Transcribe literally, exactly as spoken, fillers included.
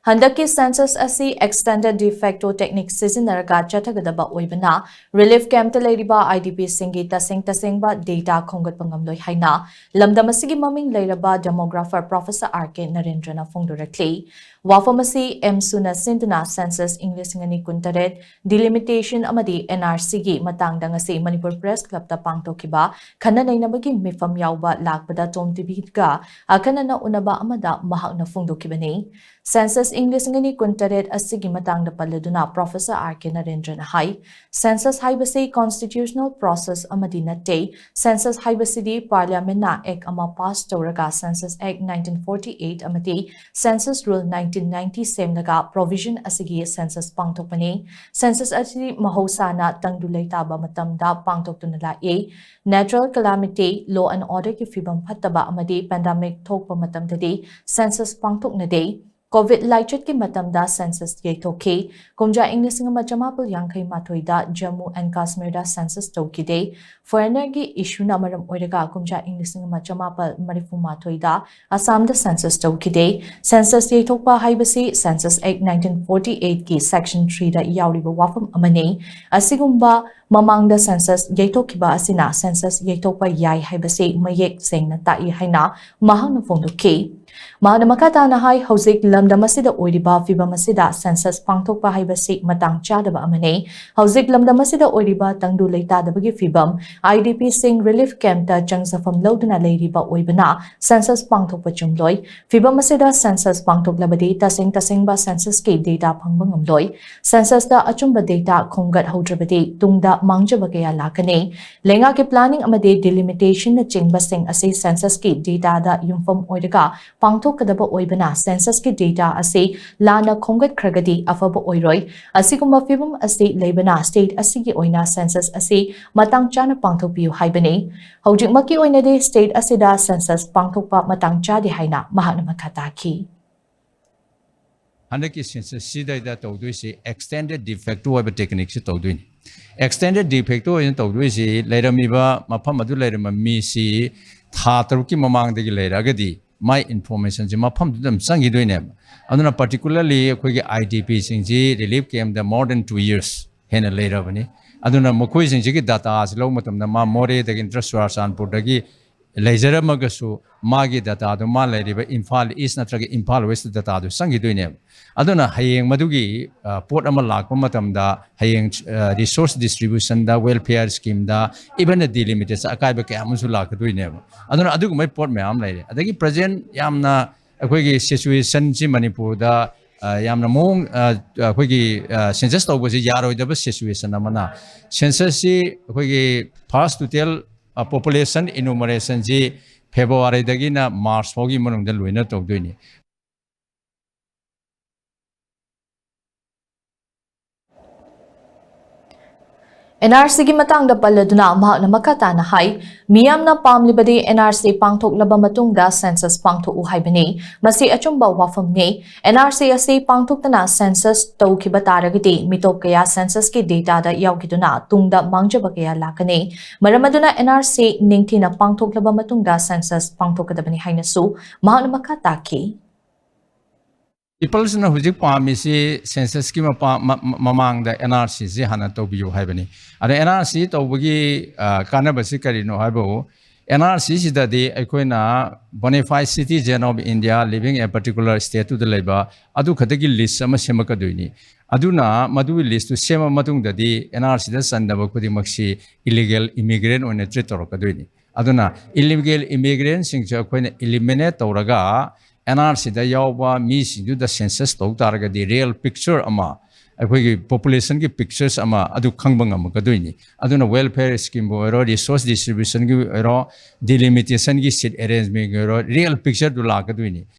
ꯍꯟꯗꯛꯀꯤ census ꯑꯁꯤ extended de facto technique ꯁꯤꯖꯤꯟꯅꯔꯒ ꯆꯠꯊꯒꯗꯕ ꯑꯣꯏꯕꯅ, relief campꯇ ꯂꯩꯔꯤꯕ IDPꯁꯤꯡꯒꯤ ꯇꯁꯦꯡ ꯇꯁꯦꯡꯕ data ꯈꯣꯝꯒꯠꯄ ꯉꯝꯂꯣꯏ ꯍꯥꯏꯅ ꯂꯝꯗꯝ ꯑꯁꯤꯒꯤ ꯃꯃꯤꯡ ꯂꯩꯔꯕ demographer Professor R K ꯅꯔꯦꯟꯗ꯭ꯔꯅ ꯐꯣꯡꯗꯣꯔꯛꯂꯤ꯫ ꯋꯥꯐꯝ ꯑꯁꯤ ꯑꯦꯝꯁꯨꯅ ꯁꯤꯟꯗꯨꯅ census ꯏꯪ ꯂꯤꯁꯤꯡ ꯑꯅꯤ ꯀꯨꯟꯇꯔꯦꯠ delimitation ꯑꯃꯗꯤ NRCꯒꯤ ꯃꯇꯥꯡꯗ ꯉꯁꯤ ꯃꯅꯤꯄꯨꯔ Press Clubꯇ ꯄꯥꯡꯊꯣꯛꯈꯤꯕ ꯈꯟꯅ ꯅꯩꯅꯕꯒꯤ ꯃꯤꯐꯝ ꯌꯥꯎꯕ ꯂꯥꯛꯄꯗ Tom TVꯒ ꯑꯈꯟꯅꯅ ꯎꯅꯕ ꯑꯃꯗ ꯃꯍꯥꯛꯅ ꯐꯣꯡꯗꯣꯛꯈꯤꯕꯅꯤ꯫ Census ꯏꯪ ꯂꯤꯁꯤꯡ ꯑꯅꯤ ꯀꯨꯟꯇꯔꯦꯠ ꯑꯁꯤꯒꯤ ꯃꯇꯥꯡꯗ ꯄꯜꯂꯗꯨꯅ Professor R K ꯅꯔꯦꯟꯗ꯭ꯔꯅ ꯍꯥꯏ, census ꯍꯥꯏꯕꯁꯤ constitutional process ꯑꯃꯗꯤ ꯅꯠꯇꯦ꯫ Census ꯍꯥꯏꯕꯁꯤꯗꯤ Parliamentꯅ Act ꯑꯃ pass ꯇꯧꯔꯒ Census Act nineteen forty eight ꯑꯃꯗꯤ Census Rule nineteen ninety ꯁꯦꯝꯂꯒ provision ꯑꯁꯤꯒꯤ census ꯄꯥꯡꯊꯣꯛꯄꯅꯤ꯫ Census ꯑꯁꯤ ꯃꯍꯧꯁꯥꯅ ꯇꯪꯗꯨ ꯂꯩꯇꯥꯕ ꯃꯇꯝꯗ ꯄꯥꯡꯊꯣꯛꯇꯨꯅ ꯂꯥꯛꯏ꯫ Natural calamity, law and orderꯒꯤ ꯐꯤꯕꯝ ꯐꯠꯇꯕ ꯑꯃꯗꯤ pandemic ꯊꯣꯛꯄ ꯃꯇꯝꯗꯗꯤ census ꯄꯥꯡꯊꯣꯛꯅꯗꯦ꯫ COVID ꯂꯥꯏꯆꯠꯀꯤ ꯃꯇꯝꯗ census ꯌꯩꯊꯣꯛꯈꯤ꯫ ꯀꯨꯝꯖꯥ ꯏꯪ ꯂꯤꯁꯤꯡ ꯑꯃ ꯆꯃꯥꯄꯜ ꯌꯥꯡꯈꯩ ꯃꯥꯊꯣꯏꯗ ꯖꯝꯃꯨ and ꯀꯥꯁꯃꯤꯔꯗ census ꯇꯧꯈꯤꯗꯦ꯫ Foreignerꯒꯤ issueꯅ ꯃꯔꯝ ꯑꯣꯏꯔꯒ ꯀꯨꯝꯖꯥ ꯏꯪ ꯂꯤꯁꯤꯡ ꯑꯃ ꯆꯃꯥꯄꯜ ꯃꯔꯤꯐꯨ ꯃꯥꯊꯣꯏꯗ ꯑꯁꯥꯝꯗ census ꯇꯧꯈꯤꯗꯦ꯫ Census ꯌꯩꯊꯣꯛꯄ ꯍꯥꯏꯕꯁꯤ Census Act nineteen forty eightꯀꯤ Section threeꯗ ꯌꯥꯎꯔꯤꯕ ꯋꯥꯐꯝ ꯑꯃꯅꯤ꯫ ꯑꯁꯤꯒꯨꯝꯕ ꯃꯃꯥꯡꯗ census ꯌꯩꯊꯣꯛꯈꯤꯕ ꯑꯁꯤꯅ census ꯌꯩꯊꯣꯛꯄ ꯌꯥꯏ ꯍꯥꯏꯕꯁꯤ ꯃꯌꯦꯛ ꯁꯦꯡꯅ ꯇꯥꯛꯏ ꯍꯥꯏꯅ ꯃꯍꯥꯛꯅ ꯐꯣꯡꯗꯣꯛꯈꯤ꯫ ꯃꯍꯥꯛꯅ ꯃꯈꯥ ꯇꯥꯅ ꯍꯥꯏ, ꯍꯧꯖꯤꯛ ꯂꯝꯗꯝ ꯑꯁꯤꯗ ꯑꯣꯏꯔꯤꯕ ꯐꯤꯕꯝ ꯑꯁꯤꯗ census ꯄꯥꯡꯊꯣꯛꯄ ꯍꯥꯏꯕꯁꯤ ꯃꯇꯥꯡ ꯆꯥꯗꯕ ꯑꯃꯅꯤ꯫ ꯍꯧꯖꯤꯛ ꯂꯝꯗꯝ ꯑꯁꯤꯗ ꯑꯣꯏꯔꯤꯕ ꯇꯪꯗꯨ ꯂꯩꯇꯥꯗꯕꯒꯤ ꯐꯤꯕꯝ, IDPꯁꯤꯡ relief campꯇ ꯆꯪꯖꯐꯝ ꯂꯧꯗꯨꯅ ꯂꯩꯔꯤꯕ ꯑꯣꯏꯕꯅ census ꯄꯥꯡꯊꯣꯛꯄ ꯆꯨꯝꯂꯣꯏ꯫ ꯐꯤꯕꯝ ꯑꯁꯤꯗ census ꯄꯥꯡꯊꯣꯛꯂꯕꯗꯤ ꯇꯁꯦꯡ ꯇꯁꯦꯡꯕ censusꯀꯤ data ꯐꯪꯕ ꯉꯝꯂꯣꯏ꯫ Censusꯇ ꯑꯆꯨꯝꯕ data ꯈꯣꯝꯒꯠꯍꯧꯗ꯭ꯔꯕꯗꯤ ꯇꯨꯡꯗ ꯃꯥꯡꯖꯕ ꯀꯌꯥ ꯂꯥꯛꯀꯅꯤ꯫ ꯂꯩꯉꯥꯛꯀꯤ planning ꯑꯃꯗꯤ delimitationnꯆꯤꯡꯕꯁꯤꯡ ꯑꯁꯤ censusꯀꯤ dataꯗ ꯌꯨꯝꯐꯝ ꯑꯣꯏꯔꯒ ꯄꯥꯡꯊꯣꯛꯀꯗꯕ ꯑꯣꯏꯕꯅ censusꯀꯤ data ꯑꯁꯤ ꯂꯥꯟꯅ ꯈꯣꯝꯒꯠꯈ꯭ꯔꯒꯗꯤ ꯑꯐꯕ ꯑꯣꯏꯔꯣꯏ꯫ ꯑꯁꯤꯒꯨꯝꯕ ꯐꯤꯕꯝ ꯑꯁꯤ ꯂꯩꯕꯅ state ꯑꯁꯤꯒꯤ ꯑꯣꯏꯅ census ꯑꯁꯤ ꯃꯇꯥꯡ ꯆꯥꯅ ꯄꯥꯡꯊꯣꯛꯄꯤꯌꯨ ꯍꯥꯏꯕꯅꯤ꯫ ꯍꯧꯖꯤꯛꯃꯛꯀꯤ ꯑꯣꯏꯅꯗꯤ state ꯑꯁꯤꯗ census ꯄꯥꯡꯊꯣꯛꯄ ꯃꯇꯥꯡ ꯆꯥꯗꯦ ꯍꯥꯏꯅ ꯃꯍꯥꯛꯅ ꯃꯈꯥ ꯇꯥꯈꯤ꯫ ꯍꯟꯗꯛꯀꯤ census ꯁꯤꯗꯩꯗ ꯇꯧꯗꯣꯏꯁꯤ extended de facto ꯑꯣꯏꯕ techniqueꯁꯤ ꯇꯧꯗꯣꯏꯅꯤ꯫ Extended de facto ꯑꯣꯏꯅ ꯇꯧꯗꯣꯏꯁꯤ ꯂꯩꯔꯝꯃꯤꯕ ꯃꯐꯝ ꯑꯗꯨ ꯂꯩꯔꯝꯕ ꯃꯤꯁꯤ ꯊꯥ ꯇꯔꯨꯛꯀꯤ ꯃꯃꯥꯡꯗꯒꯤ ꯂꯩꯔꯛꯑꯒꯗꯤ My informationꯁꯦ ꯃꯐꯝꯗꯨꯗ ꯑꯗꯨꯝ ꯆꯪꯈꯤꯗꯣꯏꯅꯦꯕ꯫ ꯑꯗꯨꯅ particularly ꯑꯩꯈꯣꯏꯒꯤ IDPꯁꯤꯡꯁꯤ relief campꯇ more than two years ꯍꯦꯟꯅ ꯂꯩꯔꯕꯅꯤ꯫ ꯑꯗꯨꯅ ꯃꯈꯣꯏꯁꯤꯡꯁꯤꯒꯤ dataꯁꯤ ꯂꯧꯕ ꯃꯇꯝꯗ ꯃꯥ ꯃꯣꯔꯦꯗꯒꯤ ꯅꯠꯇ꯭ꯔ ꯆꯨꯔꯥꯆꯥꯟꯄꯨꯔꯗꯒꯤ ꯂꯩꯖꯔꯝꯃꯒꯁꯨ ꯃꯥꯒꯤ dataꯗꯣ ꯃꯥ ꯂꯩꯔꯤꯕ ꯏꯝꯐꯥꯜ East ꯅꯠꯇ꯭ꯔꯒ ꯏꯝꯐꯥꯜ West dataꯗꯣ ꯆꯪꯈꯤꯗꯣꯏꯅꯦꯕ꯫ ꯑꯗꯨꯅ ꯍꯌꯦꯡ ꯃꯗꯨꯒꯤ ꯄꯣꯠ ꯑꯃ ꯂꯥꯛꯄ ꯃꯇꯝꯗ ꯍꯌꯦꯡ resource distributionꯗ, welfare schemeꯗ, even delimitation ꯑꯀꯥꯏꯕ ꯀꯌꯥ ꯑꯃꯁꯨ ꯂꯥꯛꯀꯗꯣꯏꯅꯦꯕ꯫ ꯑꯗꯨꯅ ꯑꯗꯨꯒꯨꯝꯕ ꯄꯣꯠ ꯃꯌꯥꯝ ꯂꯩꯔꯦ꯫ ꯑꯗꯒꯤ present ꯌꯥꯝꯅ ꯑꯩꯈꯣꯏꯒꯤ situationꯁꯤ ꯃꯅꯤꯄꯨꯔꯗ ꯌꯥꯝꯅ ꯃꯑꯣꯡ ꯑꯩꯈꯣꯏꯒꯤ census ꯇꯧꯕꯁꯤ ꯌꯥꯔꯣꯏꯗꯕ situation ꯑꯃꯅ, censusꯁꯤ ꯑꯩꯈꯣꯏꯒꯤ first total population enumerationꯁꯤ Februaryꯗꯒꯤꯅ March ꯐꯥꯎꯒꯤ ꯃꯅꯨꯡꯗ ꯂꯣꯏꯅ ꯇꯧꯗꯣꯏꯅꯤ꯫ NRCꯒꯤ ꯃꯇꯥꯡꯗ ꯄꯜꯂꯗꯨꯅ ꯃꯍꯥꯛꯅ ꯃꯈꯥ ꯇꯥꯅ ꯍꯥꯏ, ꯃꯤꯌꯥꯝꯅ ꯄꯥꯝꯂꯤꯕꯗꯤ NRC ꯄꯥꯡꯊꯣꯛꯂꯕ ꯃꯇꯨꯡꯗ census ꯄꯥꯡꯊꯣꯛꯎ ꯍꯥꯏꯕꯅꯤ꯫ ꯃꯁꯤ ꯑꯆꯨꯝꯕ ꯋꯥꯐꯝꯅꯤ꯫ NRC ꯑꯁꯤ ꯄꯥꯡꯊꯣꯛꯇꯅ census ꯇꯧꯈꯤꯕ ꯇꯥꯔꯒꯗꯤ ꯃꯤꯇꯣꯞ ꯀꯌꯥ censusꯀꯤ dataꯗ ꯌꯥꯎꯈꯤꯗꯨꯅ ꯇꯨꯡꯗ ꯃꯥꯡꯖꯕ ꯀꯌꯥ ꯂꯥꯛꯀꯅꯤ꯫ ꯃꯔꯝ ꯑꯗꯨꯅ NRC ꯅꯤꯡꯊꯤꯅ ꯄꯥꯡꯊꯣꯛꯂꯕ ꯃꯇꯨꯡꯗ census ꯄꯥꯡꯊꯣꯛꯀꯗꯕꯅꯤ ꯍꯥꯏꯅꯁꯨ ꯃꯍꯥꯛꯅ ꯃꯈꯥ ꯇꯥꯈꯤ꯫ Peopleꯁꯅ ꯍꯧꯖꯤꯛ ꯄꯥꯝꯃꯤꯁꯤ censusꯀꯤ ꯃꯃꯥꯡꯗ NRCꯁꯤ ꯍꯥꯟꯅ ꯇꯧꯕꯤꯌꯨ ꯍꯥꯏꯕꯅꯤ꯫ ꯑꯗ NRC ꯇꯧꯕꯒꯤ ꯀꯥꯟꯅꯕꯁꯤ ꯀꯔꯤꯅꯣ ꯍꯥꯏꯕꯕꯨ, NRCꯁꯤꯗꯗꯤ ꯑꯩꯈꯣꯏꯅ bona fide citizen of India living a particular stateꯇꯨꯗ ꯂꯩꯕ ꯑꯗꯨ ꯈꯛꯇꯒꯤ list ꯑꯃ ꯁꯦꯝꯃꯛꯀꯗꯣꯏꯅꯤ꯫ ꯑꯗꯨꯅ ꯃꯗꯨꯒꯤ listꯇꯨ ꯁꯦꯝꯃ ꯃꯇꯨꯡꯗꯗꯤ NRCꯗ ꯆꯟꯗꯕ ꯈꯨꯗꯤꯡꯃꯛꯁꯤ illegal immigrant ꯑꯣꯏꯅ treat ꯇꯧꯔꯛꯀꯗꯣꯏꯅꯤ꯫ ꯑꯗꯨꯅ illegal immigrantꯁꯤꯡꯁꯨ ꯑꯩꯈꯣꯏꯅ eliminate ꯇꯧꯔꯒ NRCꯗ ꯌꯥꯎꯕ ꯃꯤꯁꯤꯡꯗꯨꯗ census ꯇꯧ ꯇꯥꯔꯒꯗꯤ real picture ꯑꯃ, ꯑꯩꯈꯣꯏꯒꯤ populationꯒꯤ pictures ꯑꯃ ꯑꯗꯨ ꯈꯪꯕ ꯉꯝꯃꯛꯀꯗꯣꯏꯅꯤ꯫ ꯑꯗꯨꯅ welfare schemeꯕꯨ ꯑꯣꯏꯔꯣ, resource distributionꯒꯤ ꯑꯣꯏꯔꯣ, delimitationꯒꯤ seat arrangementꯒꯤ ꯑꯣꯏꯔꯣ, real pictureꯗꯨ ꯂꯥꯛꯀꯗꯣꯏꯅꯤ꯫